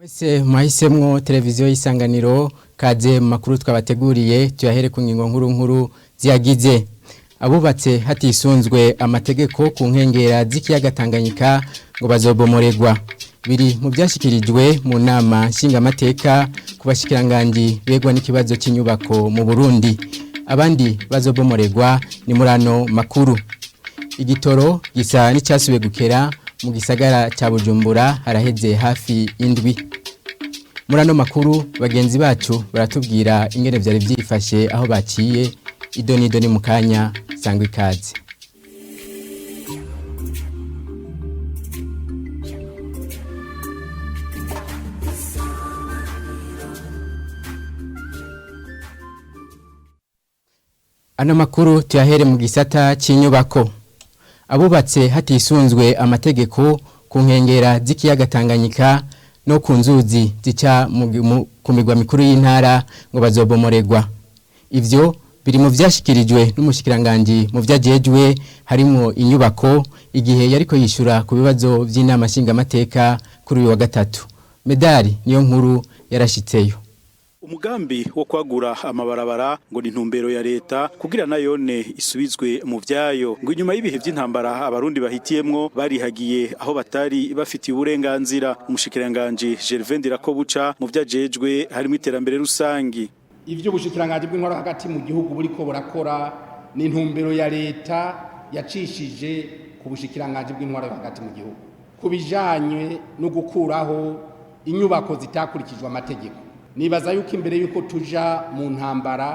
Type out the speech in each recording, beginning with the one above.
Mwese mwahisemwo televiziyo y'Isanganiro, kaze mu makuru twabateguriye. Tuyahere ku ngingo nkuru nkuru ziyagize. Abubatse hatisunzwe amategeko ku nkengera z'ikiyaga Tanganyika ngo bazobomoregwa. Biri mu byashikirijwe mu nama nshingamateka ku bashikiranganji begwa n'ikibazo cy'inyubako mu Burundi. Abandi bazobomoregwa ni murano makuru. Igitoro gisa n'icyasubiye gukera mu gisagara cya Bujumbura haraheze hafi indwi. Murano makuru bagenzi bacu baratubwira ingene vyari vyifashe aho baciye. Idoni idoni mu kanya, sangwa ikaze. Ano makuru tuyahere mu gisata cy'inyubako. Abubatse hatisunzwe amategeko ku nkengera z'ikiyaga Tanganyika no ku nzuzi zica ku migwa mikuru y'intara ngo bazobomoregwa. Ivyo biri mu vyashikirijwe n'umushikiranganji mu vyajejwe harimo inyubako, igihe yariko yishura ku bibazo vy'inama nshingamateka kuri uyu wa gatatu. Medali niyo nkuru yarashitseyo. Umugambi wo kwagura amabarabara ngo ni intumbero ya leta kugira nayone isubizwe mu vyayo. Ngo inyuma y'ibihe vy'intambara abarundi bahitiyemwo, barihagiye aho batari bafitiye uburenganzira. Umushikiranganji Gervais Ndirakobuca mu vyajejwe harimo iterambere rusangi. Ivyo ubushikiranganji bw'intwaro hagati mu gihugu buriko burakora ni intumbero ya leta yacishije ku bushikiranganji bw'intwaro hagati mu gihugu ku bijanye no gukuraho inyubako zitakurikijwe amategeko. Nibaza yuko imbere yuko tuja mu ntambara,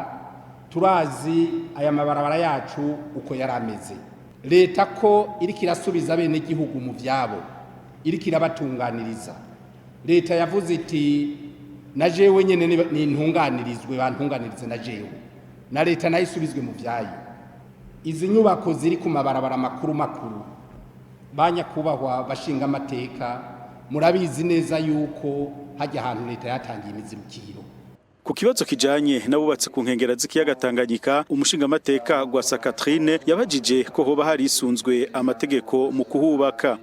turazi aya mabarabara yacu uko yari ameze. Leta ko iriko irasubiza bene gihugu mu vyabo, iriko irabatunganiriza, leta yavuze iti: "Na jewe nyene nintunganirizwe, bantunganirize na jewe, na leta nayo isubizwe mu vyayo." Izi nyubako ziri ku mabarabara makuru makuru, banyakubahwa bashinga amateka, murabizi neza yuko hajya ahantu leta yatangiye imizibukiro. Ku kibazo kijanye n'abubatse ku nkengera z'ikiyaga Tanganyika, umushingamateka Gwasa Catherine yabajije ko hoba harisunzwe amategeko mu kuhubaka.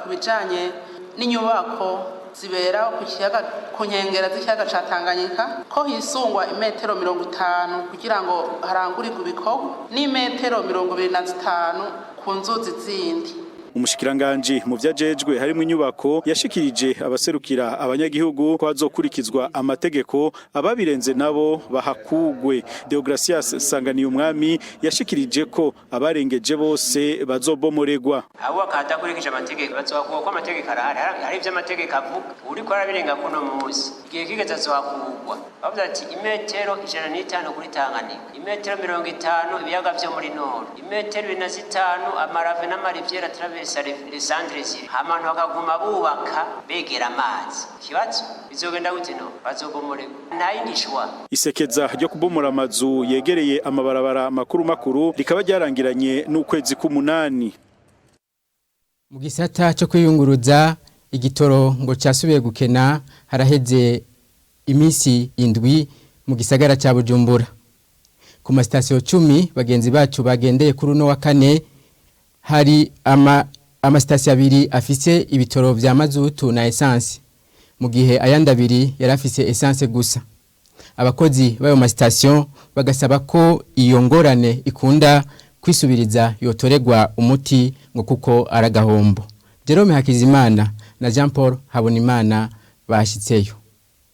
Ku bijanye n'inyubako zibera ku kiyaga, ku nkengera z'ikiyaga ca Tanganyika, ko hisungwa imetero 50 kugira ngo harangurirwe ibikorwa, n'imetero 25 ku nzuzi zindi. Umushikiranganji mu vyajejwe harimo inyubako yashikirije abaserukira abanyagihugu ko hazokurikizwa amategeko, ababirenze nabo bahakugwe. Deogracias Sanganiye Umwami yashikirije ko abarengeje bose bazobomoregwa. Abo bakadakurikije amategeko bazohakurwa, ko amategeko arahari. Hari ivyo amategeko avuga. Uriko arabirenga kuno munsi, igihe kigeze azohakurwa. Bavuze ati imetero 105 kuri Tanganyika, imetero 50 ibiyaga vyo muri nord, imetero 25 ama ravins n'ama rivières traversent les centres, abantu bakaguma bubaka begera amazi. Ikibazo bizogenda gute? No bazobomoregwa, nta yindi choix. Isekeza ryo kubomora amazu yegereye amabarabara makuru makuru rikaba ryarangiranye n'ukwezi k'umunani. Mu gisata cyo kwiyunguruza, igitoro ngo cyasubiye gukena haraheze iminsi 7 mu gisagara cya Bujumbura. Ku masitasiyo 10 bagenzi bacu bagendeye kuri uno wa kane, hari amasitasiyo abiri afise ibitoro vya mazutu na essence, mu gihe ayandi abiri yari afise essence gusa. Abakozi b'ayo masitasiyo bagasaba ko iyo ngorane ikunda kwisubiriza yotoregwa umuti, ngo kuko aragahombo. Jerome Hakizimana na Jean Paul Habonimana bashitseyo.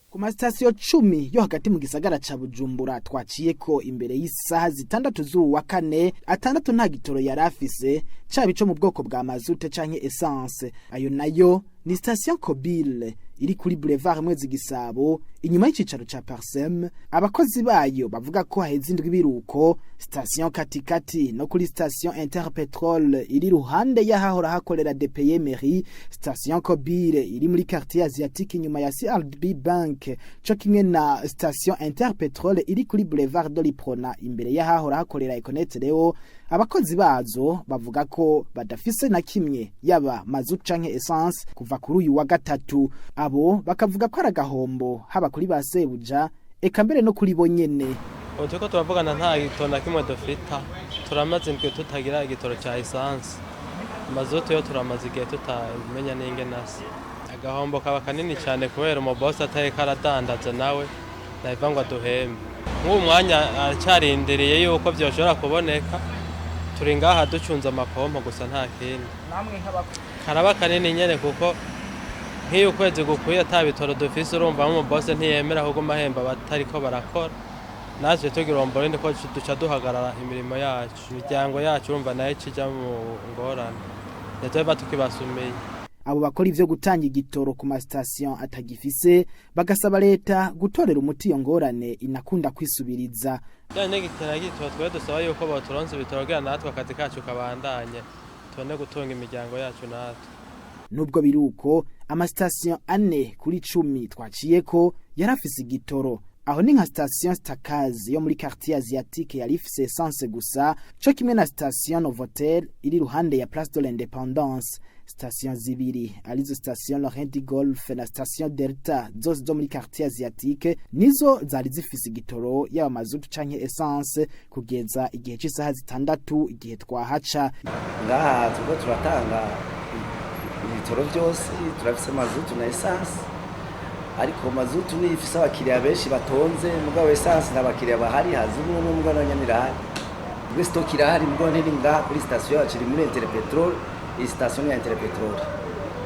Ku masitasiyo 10 yo hagati mu gisagara ca Bujumbura twaciye ko imbere y'isaha 6 z'uwu wa kane, atandatu nta gitoro yari afise, caba ico mu bwoko bwa mazute canke essence. Ayo nayo ni station Kobile iri kuri Boulevard Mwezi Gisabo inyuma y'icicaro ca Parsem, abakozi bayo bavuga ko haheze indwi biruko, station Katikati no kuri station Interpetrol iri ruhande y'ahahora hakorera DPE Mairie, station Kobile iri muri quartier asiatique inyuma ya CRDB Bank, co kimwe na station Interpetrol iri kuri Boulevard de l'Uprona imbere y'ahahora hakorera Econet Leo. Abakozi bazo bavuga ko badafise na kimwe, yaba mazutu canke essence, kuva kuri uyu wa gatatu. Abo bakavuga ko ari agahombo, haba kuri ba sebuja, eka mbere no kuri bo nyene. Ubu turiko turavugana nta gitoro na kimwe dufita. Turamaze indwi tutagira igitoro ca essence. Mazutu yo turamaze igihe tutamenya n'ingene asa. Agahombo kaba kanini cyane kubera umubosi atariko aradandaza nawe nabiva ngo aduhembe. Nk'ubu mwanya aracarindiriye yuko vyoshobora kuboneka, turi ngaha ducunze amapompo gusa nta kindi. Karaba kanini nyene kuko nk'iyo ukwezi gukwiye ata bitoro dufise, urumva nk'umubosi ntiyemera kuguma ahemba abatariko barakora, natwe tugira umborindi ko duca duhagarara imirimo yacu, imiryango yacu urumva nayo ija mu ngorane, ntituba tukibasumiye. Abo bakora ivyo gutanga igitoro ku masitasiyo atagifise bagasaba leta gutorera umuti iyo ngorane inakunda kwisubiriza. Bijanye n'igitoro gitoro, twe dusaba yuko boturonsa ibitoro kugira natwe akazi kacu kabandanye, tubone gutunga imiryango yacu natwe. Nubwo biruko, amasitasiyo 4 kuri 10 twaciyeko yarafise igitoro. Aho ni nka sitasiyo Stakazi yo muri quartier asiatique yari ifise essence gusa, co kimwe na sitasiyo Novotel iri ruhande ya Place de l'Indépendance. Sitasiyo zibiri arizo sitasiyo Laurent du Golf na sitasiyo Delta, zose zo muri quartier asiatique, nizo zari zifise igitoro, yaba mazutu canke essence, kugeza igihe c'isaha 6 igihe twahaca. Ngaha turiko turatanga ibitoro byose, turafise mazutu na essence, ariko mazutu niyo ifise abakiriya benshi batonze, mugabo essence nta bakiriya bahari, haza umwe umwe, mugabo nayo nyene irahari. Ubwo stock irahari, mugabo ntiri ngaha kuri sitasiyo yacu, iri muri Interpetrol. Iyi sitasiyo ni ya Interpetrol.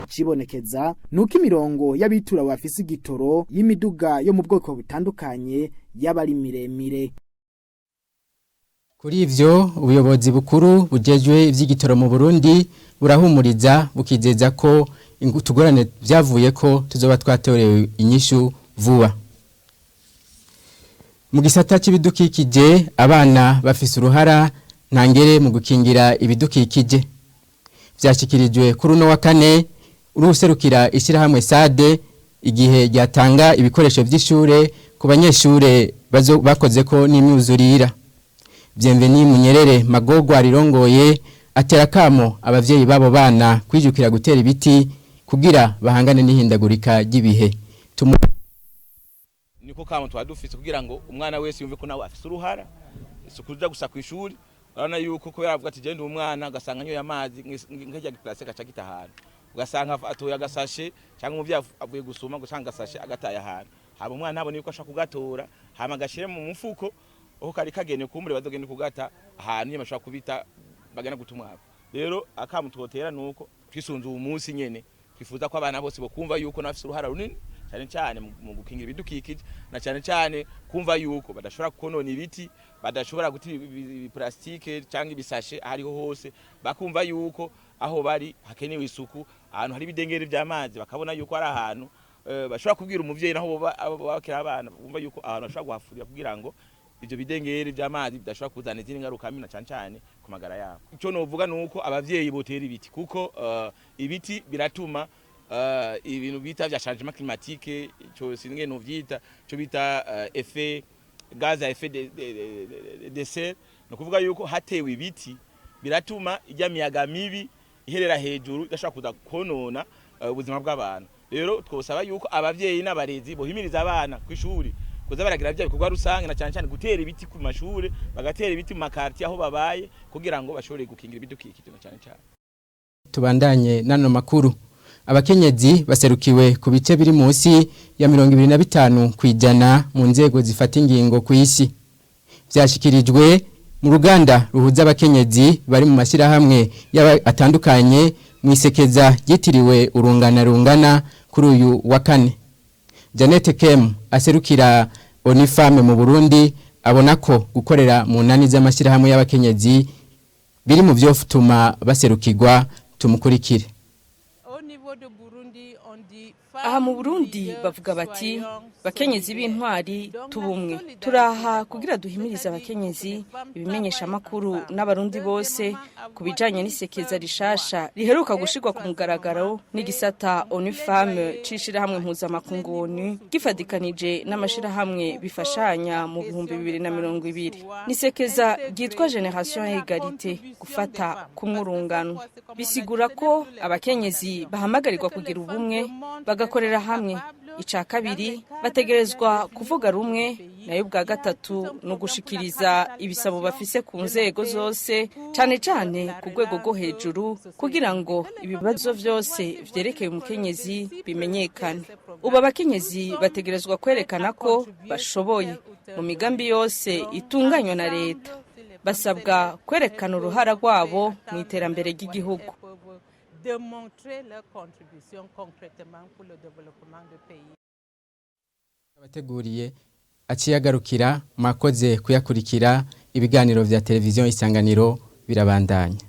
Cibonekeza nuko imirongo y'abitura bafise igitoro y'imiduga yo mu bwoko butandukanye yaba ari miremire. Kuri ivyo, ubuyobozi bukuru bujejwe ivy'igitoro mu Burundi burahumuriza, bukizeza ko utugorane vyavuye ko tuzoba twatorewe inyishu vuba. Mu gisata c'ibidukikije, abana bafise uruhara ntangere mu gukingira ibidukikije. Vyashikirijwe kuri uno wa kane uruserukira ishyirahamwe SADE igihe ryatanga ibikoresho vy'ishure ku banyeshure bakoze ko n'imyuzurira. Bienvenu Munyerere Magogwa rirongoye atera kamo abavyeyi babo bana kwijukira gutera ibiti kugira bahangane n'ihindagurika ry'ibihe. Niko kamo twari dufise kugira ngo umwana wese yumve ko nawe afise uruhara, si kuja gusa kw'ishuri. Urabona yuko kubera avuga ati genda umwana, ugasanga anyoye amazi nk'irya giplase gaca gita ahantu, ugasanga atoye agasashe, cyangwa umuvyeyi avuye gusuma gusanga agasashe agataye ahantu, hama umwana ntabone yuko ashaka kugatora hama agashire mu mufuko aho kari kagenewe, kumbure bazogenda kugata ahantu nyene bashobora kubita bagenda guta umwavu. Rero akamu twotera nuko twisunze uwu munsi nyene, twifuza ko abana bose bokumva yuko nabafise uruhara runini cyane cyane mu gukingira ibidukikije, na cyane cyane kumva yuko badashobora konona ibiti, badashobora guta ibiplastike cyangwa ibisashe ahariho hose, bakumva yuko aho bari hakenewe isuku, ahantu hari ibidengeri by'amazi bakabona yuko ari ahantu bashobora kubwira umuvyeyi naho bakira abana, bumva yuko ahantu bashobora guhafurira kugira ngo ivyo bidengeri by'amazi bidashobora kuzana izindi ngaruka mbi, na cyane cyane ku magara yabo. Icyo novuga nuko abavyeyi botera ibiti, kuko ibiti biratuma ibintu bita vya changement climatique, ico singe no vyita, ico bita effet gaz à effet de serre, no kuvuga yuko hatewe ibiti biratuma ijya miyaga mibi iherera hejuru idashobora kuza konona ubuzima bw'abantu. Rero twosaba yuko abavyeyi n'abarezi bohimiriza abana kw'ishuri kuza baragira bya bikorwa rusange, na cyane cyane gutera ibiti ku mashure, bagatera ibiti mu makarti aho babaye, kugira ngo bashobore gukingira ibidukikije na cyane cyane. Tubandanye nano makuru. Abakenyezi baserukiwe ku bice biri munsi ya 25% mu nzego zifata ingingo ku isi. Vyashikirijwe mu ruganda ruhuza abakenyezi bari mu mashyirahamwe atandukanye mu isekeza ryitiriwe urungana rungana kuri uyu wa kane. Janet Kem aserukira ONU Femmes mu Burundi abona ko gukorera mu nani z'amashyirahamwe y'abakenyezi biri mu byo tuma baserukirwa. Tumukurikire. Aha mu Burundi bavuga bati: "Bakenyezi b'intwari, tubumwe." Turaha kugira duhimirize abakenyezi, ibimenyesha makuru n'abarundi bose ku bijanye n'isekeza rishasha riheruka gushirwa ku mugaragaro n'igisata ONU Femmes c'ishirahamwe mpuzamakungu ONU gifadikanije n'amashirahamwe bifashanya mu 2020. Nisekeza ryitwa Génération Égalité, gufata kumwurungano. Bisigura ko abakenyezi bahamagarirwa kugira ubumwe, bagakorera hamwe. Ica kabiri, bategerezwa kuvuga rumwe. Nayo ubwa gatatu ni ugushikiriza ibisabo bafise ku nzego zose, cane cane ku rwego rwo hejuru, kugira ngo ibibazo vyose vyerekeye umukenyezi bimenyekane. Ubu abakenyezi bategerezwa kwerekana ko bashoboye mu migambi yose itunganywa na leta. Basabwa kwerekana uruhara rwabo mu iterambere ry'igihugu. Démontrer leur contribution concrètement pour le développement du pays. Abateguriye aciyagarukira. Mwakoze kuyakurikira. Ibiganiro vya televiziyo Isanganiro birabandanya.